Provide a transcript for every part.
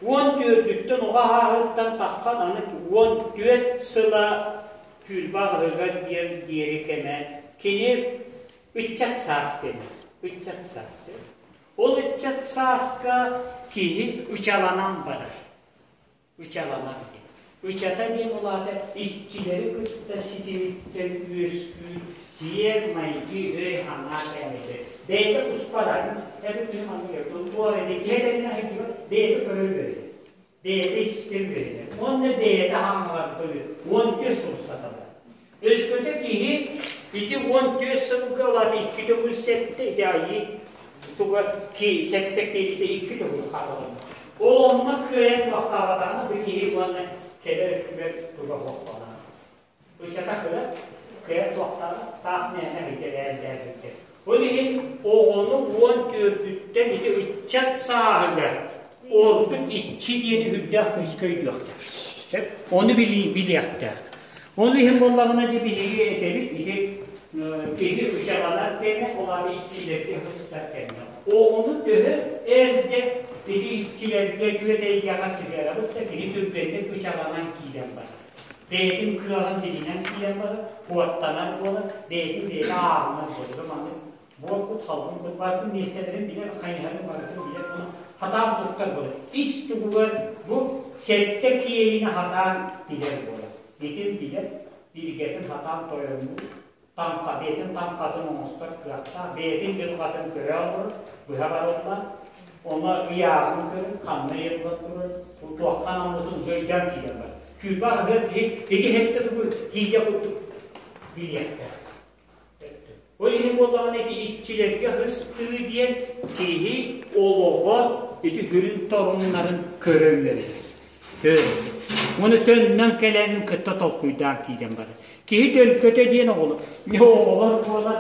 14-түттэн оҕо ааһыттан таххан аны 14 сыла Түүрбэ аҕыһыгар диэн диэри кэмэ кини ыччат саас дэнэр. Ыччат саас. Ол ыччат сааска киһи ычаланан барар. Ычаланар диэн. Ычата диэн ол аата иччилэри кытта ситимиттэн үөскүүр сиэр-майгы өй-санаа кээмэйдэр. Бэйэтэ туспа да, эбит киһи маннык туох эрэ киһи этэрин аһыйдыбат, бэйэтэ көрөр үөрэнэр. Бэйэтэ истэр үөрэнэр. Уонна бэйэтэ хаҥаларга 14 сыл сатанар. Өскөтө киһи ити 14 сылга ылан икки төгүл сэттэ ити айыы туга ки сэттэ киһитэ икки төгүл хааланар. Ол онно кыайан туохтаабатаҕына бу киһи уонна кэлэр өттүгэр туга суохтанар. Ычата кыра, кыайан туохтаабат, таах мээнэ бүтэрээндээбиттэр. Ол иһин оҕону 14-түттэн ити ыччат сааһыгар ордук иччи диэни үрдээх күүскэ өйдүөхтээх. Ону билиэхтээх. Ол иһин буоллаҕына дьэ биһиги этэбит ити киһи ычаланар кэмэ, ол аата иччилэргэ сыстар кэмэ. Оҕону төһө эрдэ ити иччилэргэ күөтэйгэҕэ сыһыарабыт да кини түргэнник ычаланан киирэн барар. Бэйэтин кыаҕын билинэн киирэн барар, куоттанар буолар, бэйэтин бэйэтэ ааҕынар буолар. Маннык буолбут, халбын кут барытын миэстэлэрин билэр, хайыһарын барытын билэр, ону хатаан туттар буолар. Ис тугугар бу сэттэ киэйини хатаан билэр буолар. Итин билэр, билгэтин хатаан тойоннуур, таҥха, бэйэтин таҥхатын оҥостор кыахтаах, бэйэтин дьылҕатын көрө олорор, быһа барыллаан, онно ыйааҕын көрөн, ханна ыйыллан турар, туохха анаммытын өйдөөн киирэн барар. Күүпэ аһыгар киһи ити иһэттэ тугу кииргэ курдук билиэхтээх. Ол иһин буоллаҕына ити иччилэргэ һыстыы диэн киһи олоҕо ити сүрүн торумнарын көрө үөрэнэр. Уонна төннөн кэлэн кытта толкуйдаан киирэн барар. Киһи төлкөтө диэн оҕолор, оҕолор буолар.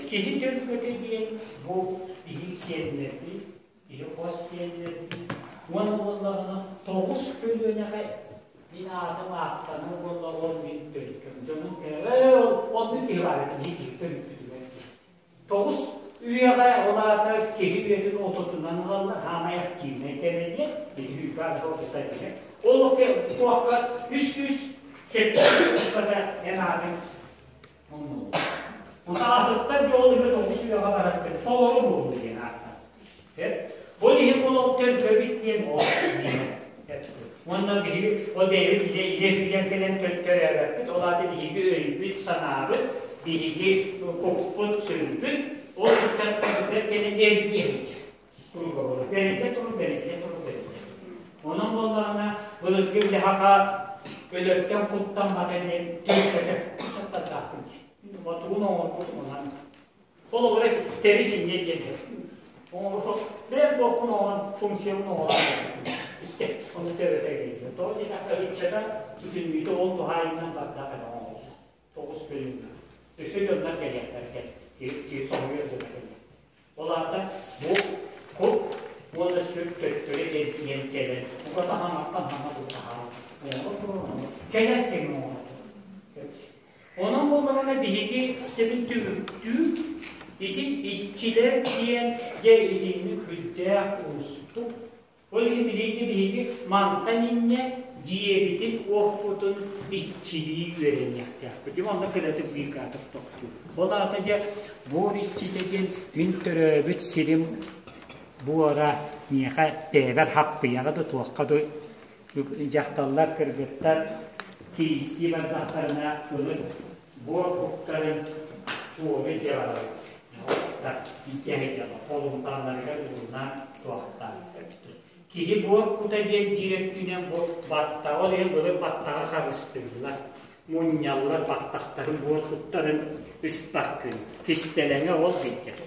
Киһи төлкөтө диэн бу биһи сиэннэрбит Киһи хос сиэннэрбит уонна буоллаҕына тоҕус көлүөнэҕэ мин аатым ааттанар буолла ол мин төлкөм дьонум кэлэр ол оннук киһи баар этэ киһи киһи төрүппүтүгэр тоҕус үйэҕэ ол аата киһи үйэтин отутунан ылаллар хаамай активнай кэмэ диэн киһи үйгэ отута диэн ол туохха үс үс сэттэ устата эн аатыҥ Утаатыттан дьол иһин тоҕус үйэҕэ бараргын толору буолуу диэн ааттанар. Ол иһин олох төлкөбүт диэн ол диэн. Уонна биһиги ол бэйэбит илэ илэ күүрэн кэлэн төттөрөөбөппүт. Ол аата биһиги өйбүт, санаабыт, биһиги куппут, сүрбүт ол ыччаттарбытыгар кэлэн эргийэ сылдьар. Туруга буолар. Бэриллэ туру, бэриллэ туру, бэриллэ. Онон буоллаҕына, былыргы үлэһаха өлөртөн куттаммата диэн төлкөтө ыччаттардаахпын дии. Отугун оҥорбут онон. Холобура, тэрис инньэ диэн оҥорбут. Бэйэм туохпун оҥорон, функциябын оҥорон иттэ. Ону төрөтө кэлбит. Тоҕо диэтэххэ, ыччата бүтүннүүтэ ол туһаайынан бардаах эрэ оҥороллор. Тоҕус бөлүҥҥэ. Өссө дьоннор кэлиэхтэр кэл. Киһи соһуйар дьоно кэлиэхтэр. Ол аата бу кут уонна сүр төттөрү эргийэн кэлэн, бука хаҥаттан хаҥа тутаһаан оҥоро кэлэр кэми оҥоро Онон буоллаҕына биһиги кэмин түмүктүүр ити иччилэр диэн дьэ итинник сүрдээх уустук Ол иһин билиҥҥи биһиги мантан инньэ дьиэбитин-уоппутун иччилии үөрэниэхтээхпит. Дьэ онно кыратык бииргаатык тохтуур. Ол аата дьэ буор иччитэ диэн мин төрөөбүт сирим буора миэхэ бэйэбэр хаппыйаҕа да туохха да дьахталлар, кыргыттар кийииттии бардахтарына ылык буор куттарын буору илдьэ барабыт. Холумтаннарыгар уурунан туохтаан Киһи буор кута диэн биир өттүнэн бу баттаҕа ол иһин былыр баттаҕы харыстыыллар, мунньаллар, баттахтарын буор куттарын ыспаккын. Кистэлэҥэ ол билдэр.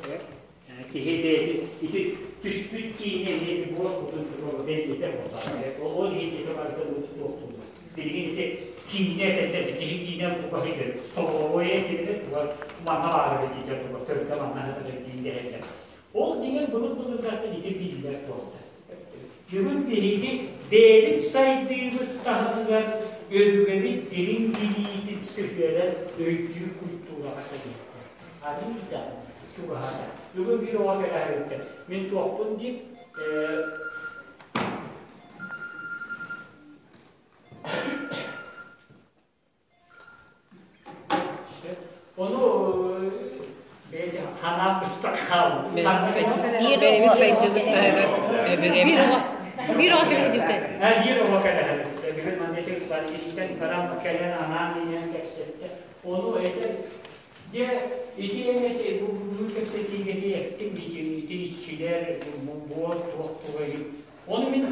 Киһи бэйэтин ити түспүт киинэ эмиэ буор кутун бэлиэтэ буолар. Ол иһин ити барыта туохтууллар. Билигин ити киинэ этэллэр, киһи киинэ букаһыйдар, столовая этилэр, манна баара дииллэр, төрүтэ манна сытар диэн дэһэллэр. Ол дьиҥэр былыр-былыргаттан ити биллэр туохтар. Бүгүн биһиги бэйэбит сайдыыбыт таһымыгар Өбүгэбит дириҥ билиитин сыһыаран өйдүүр культураҕа кэлиэхтээх. Аны ыйдаҕын чугаһаата. Бүгүн биир оҕо кэлээбиттэр. Мин туохпун диир Ону бэйэтэ ханаан быстах хаалбыт. Бэйэбит сайдыыбыт таһыгар өбүгэбит. Биир оҕо. Биир оҕо кэлэһэ Биир оҕо кэлэһэ. Бүгүн манна истэн баран кэлэн анаан иҥэн кэпсэттэ. Ону этэр дьэ ити эн бу бүгүн кэпсэтиигэ эттим ити иччилэр буор туох туга Ону мин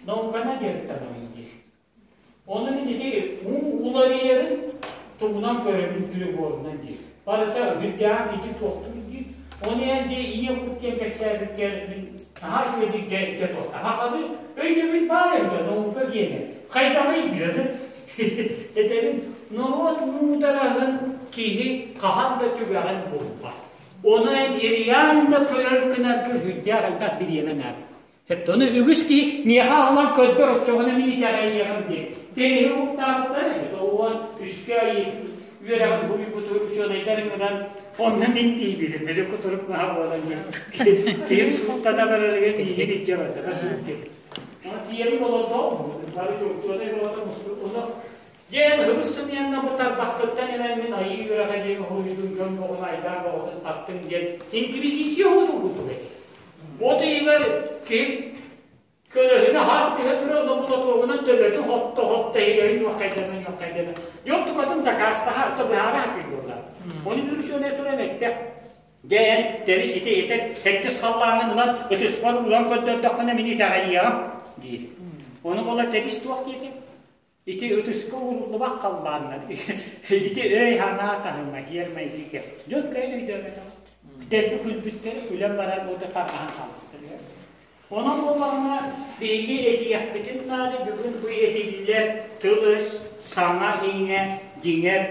наукана дьарыктанабын диир. Ону мин ити уу уларыйарын тугунан көрөбүн приборунан диир. Барыта үрдээх ити туохтуур диир. Ону эн дьэ ийэ кут диэн кэпсээбиккэр мин наһаа үчүгэйдик дьэ дьэ туох сахалыы өйдөбүл баар эбитэ наука диэнэ. Хайдаҕый диир. Этэбин норуот муудараһын киһи хаһан да түгэҕин булбат. Ону эн реально көрөр гынаргар сүрдээх элбэх бириэмэ наада. Ону үгүс киһи миэхэ аҕалан көрдөр оччоҕуна мин итэҕэйиэҕим диэн. Тэниһи уктаабыттар эбит. Уон үскэ үөрэҕин буруйбут учуонайдар ыҥыран онно мин тиийбитим. Били кутурук маһа буолан диэн. Киһим сууттана барарыгар миигин илдьэ барда. Тиийэбин олордоҕум. Бары учуонай буолан мустубут. Ону Диэн ыһыбыс сымыйанна бу тарбахтыттан эмэн мин айыы үөрэҕэ диэн уһуйдун дьон боҕун айдаар боҕотун таттым диэн инквизиция уһутун курдук этэ. От ыйыгар киһи көлөһүнэ хаар түһэ турар лобулатуогунан төбөтү хотто-хотто иһигэрин ньуоххайдана-ньуоххайдана дьон тукатын дакаастаһа то быһаара сатыыр буолла. Ону биир учуонай туран эттэ. Дьэ эн тэрис ити этэ тэттис халлааҥҥын ылан ытыспар ууран көрдөрдөххүнэ мин итэҕэйиэҕим диир. Ону буола тэрис туох диэтэ? Ити ытыска ууруллубат халлааннар, ити өй-санаа таһыма, иэр-майгы Дьон кыайан өйдөөбөтөҕө. Дэлби күлбүттэр, күлэн баран уота тарҕаһан хаалбыттар. Онон буоллаҕына биһиги этиэхпитин наада бүгүн бу этиллэр тыл-өс, саҥа-иҥэ, дьиҥэр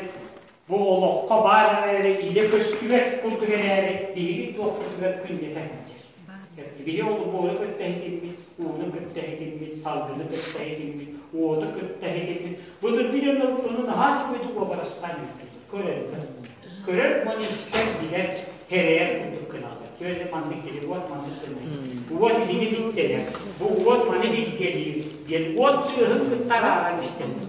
бу олоххо баар эрээри илэ көстүбэт курдук эрээри биһиги туохпутугар күннэтэ сылдьар. Биһи ол буору кытта иһитиммит, ууну кытта иһитиммит, салгыны кытта иһитиммит, уоту кытта иһитиммит. Былыргы дьоннор ону наһаа үчүгэйдик уобарастаан үүттүлэр. Көрөллөр. Көрөр уонна истэр, билэр, сэрэйэр курдук гыналлар. Түөрт маннык кини уот маннык гынна. Уот итини биттэрэр. Бу уот маны билгэлиир диэн уот тыаһын кытта арааран истэллэр.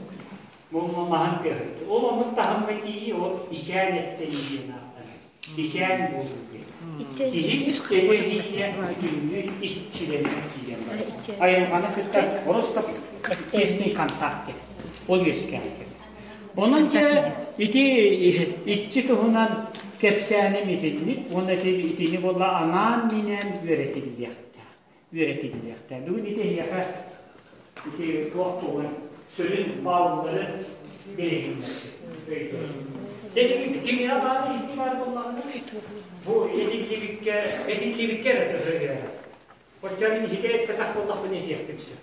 Бу маһын тыаһын. Ол оннук таһымҥа тиийии ол ичээн эттэнии диэн ааттанар. Ичээн буолуу диэн. Киһи этэ-сиинэ бүтүннүү иччилэнэн киирэн барар. Айылҕаны кытта просто тесный контакт диэн. Ол үөскээн Онон дьэ ити иччи туһунан кэпсээним итинник уонна ити итини буолла анаан-минээн үөрэтиллиэхтээх. Үөрэтиллиэхтээх. Бүгүн ити эһиэхэ ити туох туһунан сүрүн бааллары билиһиннэрдим. Тимирэ баар иччи баар буоллаҕына бу этиллибиккэ этиллибиккэ эрэ төһө Оччо мин иһитэ эппэтэх буоллахпына этиэхпин сөп.